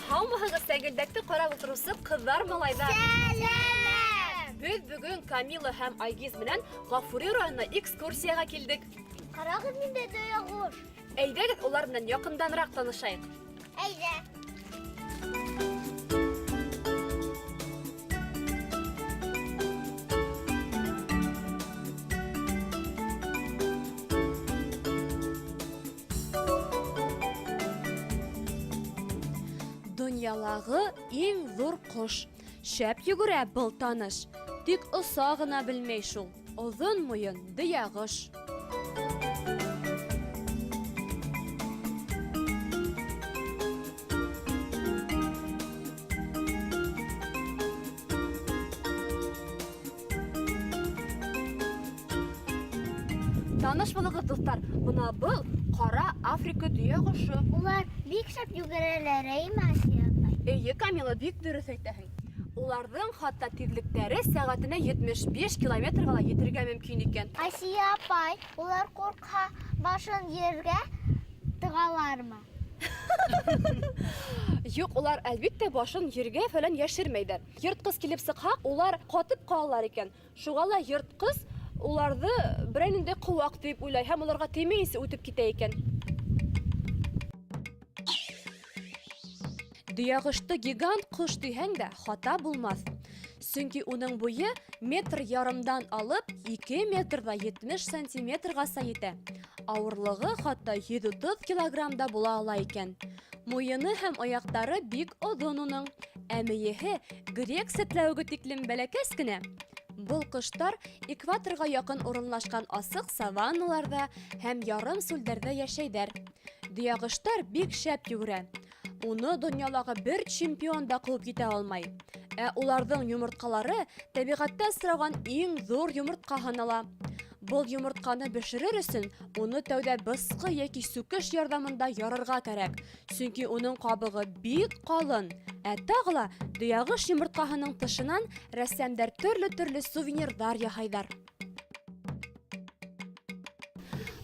Һаумыһығыҙ, сәңгелдәкте ҡарап ултырыусы ҡыҙҙар, малайҙар! Сәләм! Беҙ бөгөн Камила һәм Айгиз менән Ғафури районына экскурсияға килдек. Ҡарағыҙ, ниндәй дөйәғош! Әйҙәгеҙ, улар менән яҡынданыраҡ танышайыҡ. Әйҙә. Донъялағы иң ҙур ҡош. Шәп йүгерә был таныш. Тик оса ғына белмәй шул. Оҙон муйын дөйәғош. Таныш булығыҙ, дуҫтар. Бына был ҡара Африка дөйә ҡошо. Улар бик шәп йүгерәләр, әйме, Асия апай? Эйе, Камила, бик дөрөҫ әйтәһең. Уларҙың хатта тиҙлектәре сәғәтенә 75 километрға ла етергә мөмкин икән. Асия апай, улар ҡурҡһа, башын ергә тығалармы? Юҡ, улар, әлбиттә, башын ергә фәлән йәшермәйҙәр. Йыртҡыс килеп сыҡһа, улар ҡатып ҡалалар икән. Шуға ла йыртҡыс уларҙы берәй ниндәй ҡыуаҡ тип уйлай һәм уларға теймәйенсә үтеп китә икән. Дөйәғошто гигант ҡош тиһәң дә хата булмаҫ. Сөнки уның буйы метр ярымдан алып 2 метр да 70 сантиметрғаса етә. Ауырлығы хатта 130 килограмм да була ала икән. Муйыны һәм аяҡтары бик оҙон уның, ә мейеһе грек сәтләүеге тиклем бәләкәс кенә. Был ҡоштар экваторға яҡын урынлашҡан асыҡ саванналарҙа һәм ярым сүлдәрҙә йәшәйҙәр. Дөйәғоштар бик шәп йүгерә. Уны донъялағы бер чемпион да ҡыуып етә алмай. Ә уларҙың йомортҡалары тәбиғәттә осраған иң ҙур йомортҡа һанала. Был йомортҡаны бешерер өсөн уны тәүҙә бысҡы йәки сүкеш ярҙамында ярырға кәрәк, сөнки уның ҡабығы бик ҡалын. Ә тағы ла дөйәғош йомортҡаһының тышынан рәссамдар төрлө-төрлө сувенирҙар яһайҙар.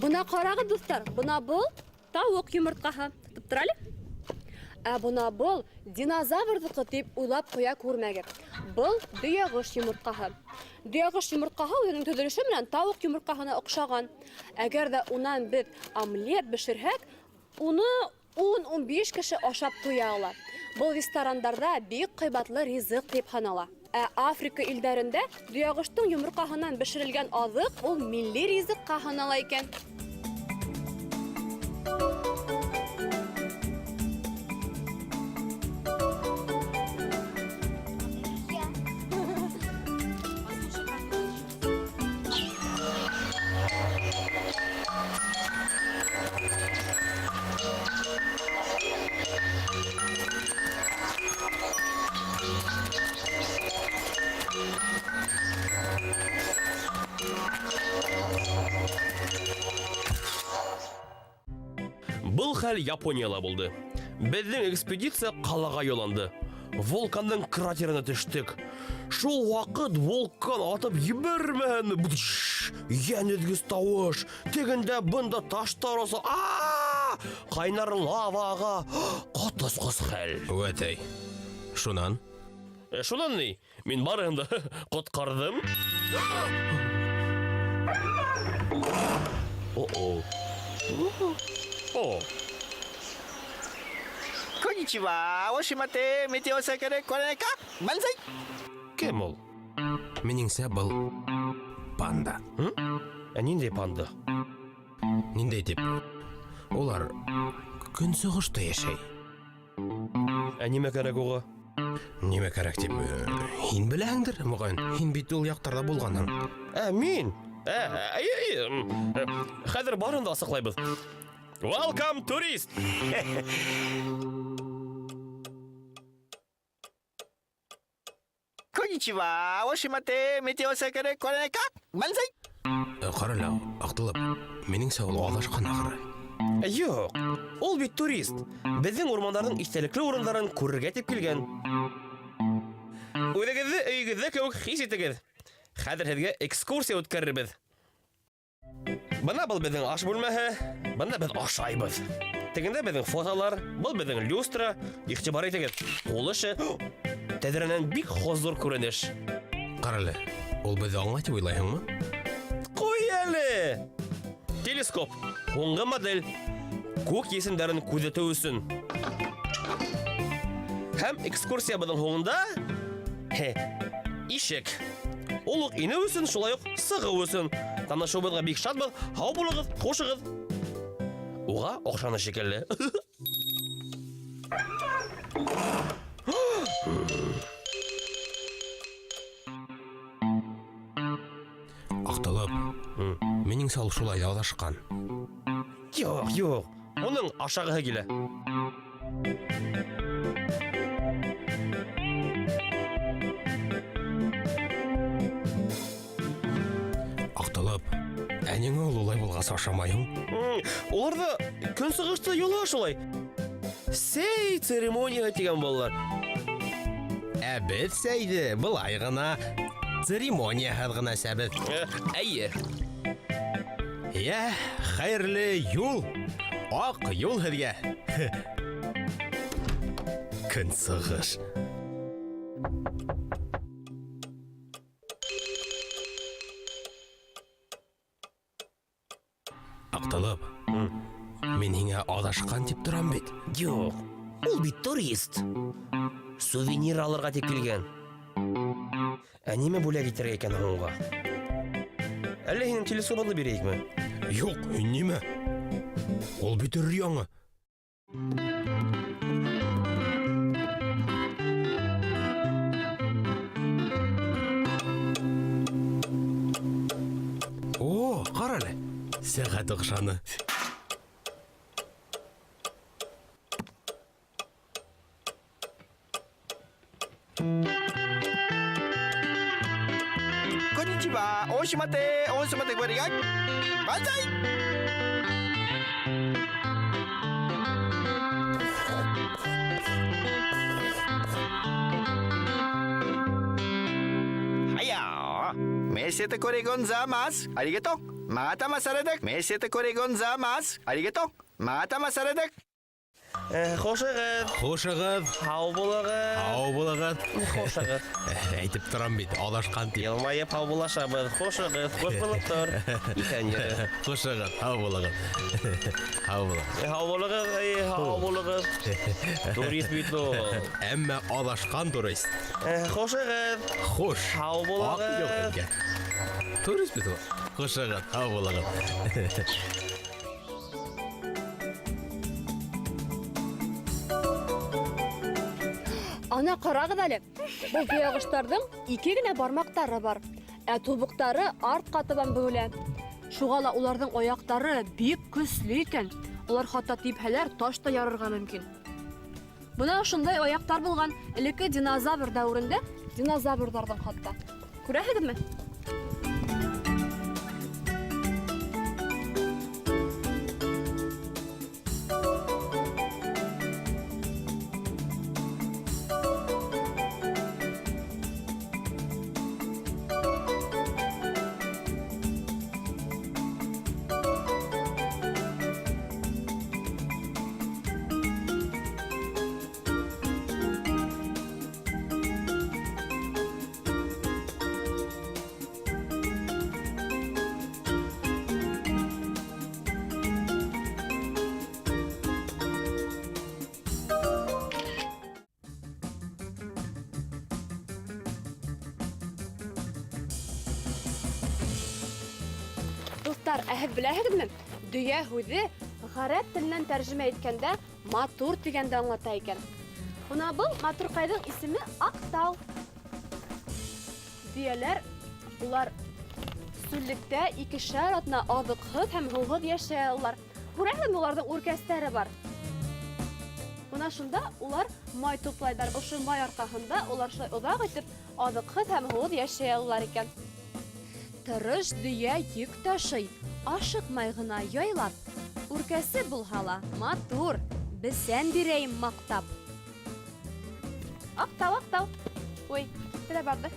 Бына ҡарағыҙ, дуҫтар, бына был тауыҡ йомортҡаһы. Тотоп тор әле. Ә бына был динозаврҙыҡы тип уйлап ҡуя күрмәгеҙ. Был дөйәғош йомортҡаһы. Дөйәғош йомортҡаһы үҙенең төҙөлөшө менән тауыҡ йомортҡаһына оҡшаған. Әгәр ҙә унан беҙ омлет бешерһәк, уны 10-15 кеше ашап туя ала. Был ресторандарҙа бик ҡыйбатлы ризыҡ тип һанала. Ә Африка илдәрендә дөйәғоштоң йомортҡаһынан бешерелгән аҙыҡ ул милли ризыҡҡа һанала икән. Был хәл Японияла булды. Беҙҙең экспедиция ҡалаға юлланды. Вулкандың кратерына төштөк. Шул ваҡыт вулкан атып ебәрмәһенме? Йән өҙгөс тауыш. Тегендә бында таштар оса. А! Ҡайнар лава аға. Ҡот осҡос хәл. Үәтәй. Шунан? Э, шунан ни? Мин барыһын да ҡотҡарҙым. О-о. О. Коничива, Ошимате, Метеосакаре, Корека, Банзай. Кем ул? Минеңсә, был панда. Ә ниндәй панда? Ниндәй тип? Улар көнсығышта йәшәй. Ә нимә кәрәк уға? Нимә кәрәк тип, һин беләһеңдер, мөғәйен. Һин бит ул яҡтарҙа булғанһың. Ә, мин? Ә, әйе, әйе. Хәҙер барын да асыҡлайбыҙ. Welcome, турист! Коничива, Ошимате, Метеосакаре, Корека, Банзай. Ҡара әле, Аҡтылып, минеңсә ул аҙашҡан ахыры. Юҡ, ул бит турист. Беҙҙең урмандарҙың иҫтәлекле урындарын күрергә тип килгән. Үҙегеҙҙе өйөгөҙҙә кеүек хис итегеҙ. Хәҙер һеҙгә экскурсия үткәрербеҙ. Бына был беҙҙең аш бүлмәһе, бында беҙ ашайбыҙ. Тегендә беҙҙең фотолар, был беҙҙең люстра. Иғтибар итегеҙ, ҡул эше. Тәҙрәнән бик хозур күренеш. Ҡара әле, ул беҙҙе аңлай тип уйлайһыңмы? Ҡуй әле! Телескоп, һуңғы модель. Күк есемдәрен күҙәтеү өсөн. Һәм экскурсиябыҙҙың һуңында хе, ишек. Ул уҡ инеү өсөн, шулай уҡ сығыу өсөн. Танышыуыбыҙға бик шатбыҙ. Һау булығыҙ, хушығыҙ. Уға оҡшаны шикелле. Аҡталып, минеңсә ул шулай ҙа аҙашҡан. Юҡ, юҡ. Уның ашағыһы килә. Аҡталып, ә ниңә ул улай булғас ашамай һуң? Уларҙа көнсығышта йола шулай. Сәй церемонияһы тигән балалар. Ә беҙ сәйҙе былай ғына церемонияһыҙ ғына эсәбеҙ. Әйе. Йә, хәйерле юл. Аҡ юл һеҙгә. Көнсығыш. Аҡталып, мин һиңә аҙашҡан тип торам бит. Юҡ, ул бит турист. Сувенир алырға тип килгән. Ә нимә бүләк итергә икән һуң уға? Әллә һинең телескопыңды бирәйекме? Юҡ, һин нимә? Ул бит өр-яңы. О, ҡара әле. Сәғәт оҡшаны. こんにちは。大島て、大島て、これが。万歳。はいよ。見せてこれごんざます。ありがとう。またまされだ。見せてこれごんざます。ありがとう。またまされだ。 Хушығыҙ. Хушығыҙ. Һау булығыҙ. Һау булығыҙ. Хушығыҙ. Әйтеп торам бит, аҙашҡан тип. Йылмайып һау булашабыҙ. Хушығыҙ, хуш булып тор. Иҫән йөрө. Хушығыҙ, һау булығыҙ. Һау булығыҙ. Һау булығыҙ, эй, һау булығыҙ. Турист бит ул. Әммә аҙашҡан турист. Хушығыҙ. Хуш. Һау Аҡ юл булығыҙ. һеҙгә. Турист бит ул. Хушығыҙ, һау булығыҙ. Ана ҡарағыҙ әле. Был дөйәғоштарҙың ике генә бармаҡтары бар, ә тубыҡтары артҡа табан бөгөлә. Шуға ла уларҙың аяҡтары бик көслө икән. Улар хатта типһәләр таш та ярырға мөмкин. Бына ошондай аяҡтар булған элекке динозавр дәүерендә динозаврҙарҙың хатта. Күрәһегеҙме? Дуҫтар, ә һеҙ беләһегеҙме? Дөйә һүҙе ғәрәп теленән тәржемә иткәндә матур тигәнде аңлата икән. Бына был матурҡайҙың исеме Аҡтау. Дөйәләр улар сүллектә икешәр атна аҙыҡһыҙ һәм һыуһыҙ йәшәй алалар. Күрәһегеҙме, уларҙың үркәстәре бар. Бына шунда улар май туплайҙар. Ошо май арҡаһында улар шулай оҙаҡ итеп аҙыҡһыҙ һәм һыуһыҙ йәшәй алалар икән. Тырыш дөйә йөк ташый, ашыҡмай ғына яйлап. Үркәсе булһа ла матур, бесән бирәйем маҡтап. Аҡтау, аҡтау. Ой, китте лә барҙы.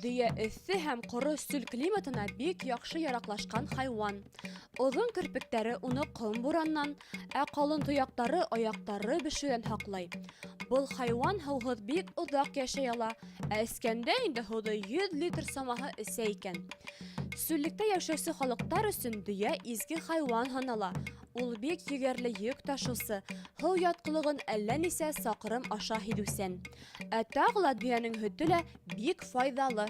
Дөйә эҫе һәм ҡоро сүл климатына бик яҡшы яраҡлашҡан хайуан. Оҙон керпектәре уны ҡом бураннан, ә ҡалын тояҡтары аяҡтары бешеүҙән һаҡлай. Был хайуан һыуһыҙ бик оҙаҡ йәшәй ала, ә эскәндә инде һыуҙы 100 литр самаһы эсә икән. Сүллектә йәшәүсе халыҡтар өсөн дөйә изге хайуан һанала. Ул бик егәрле йөк ташыусы, һыу ятҡылығын әллә нисә саҡрым аша һиҙеүсән. Ә тағы ла дөйәнең һөтө лә бик файҙалы.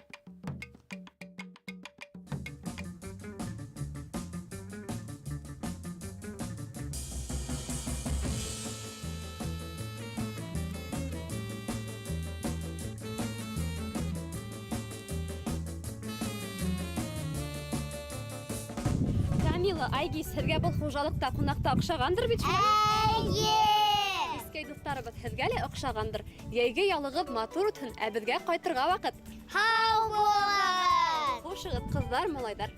Камила, Айгиз, һеҙгә был хужалыҡта ҡунаҡта оҡшағандыр бит шулай? Эйе! Искәй дуҫтарыбыҙ, һеҙгә лә оҡшағандыр. Йәйге ялығыҙ матур үтһен, ә беҙгә ҡайтырға ваҡыт. Һау булығыҙ! Хушығыҙ, ҡыҙҙар, малайҙар.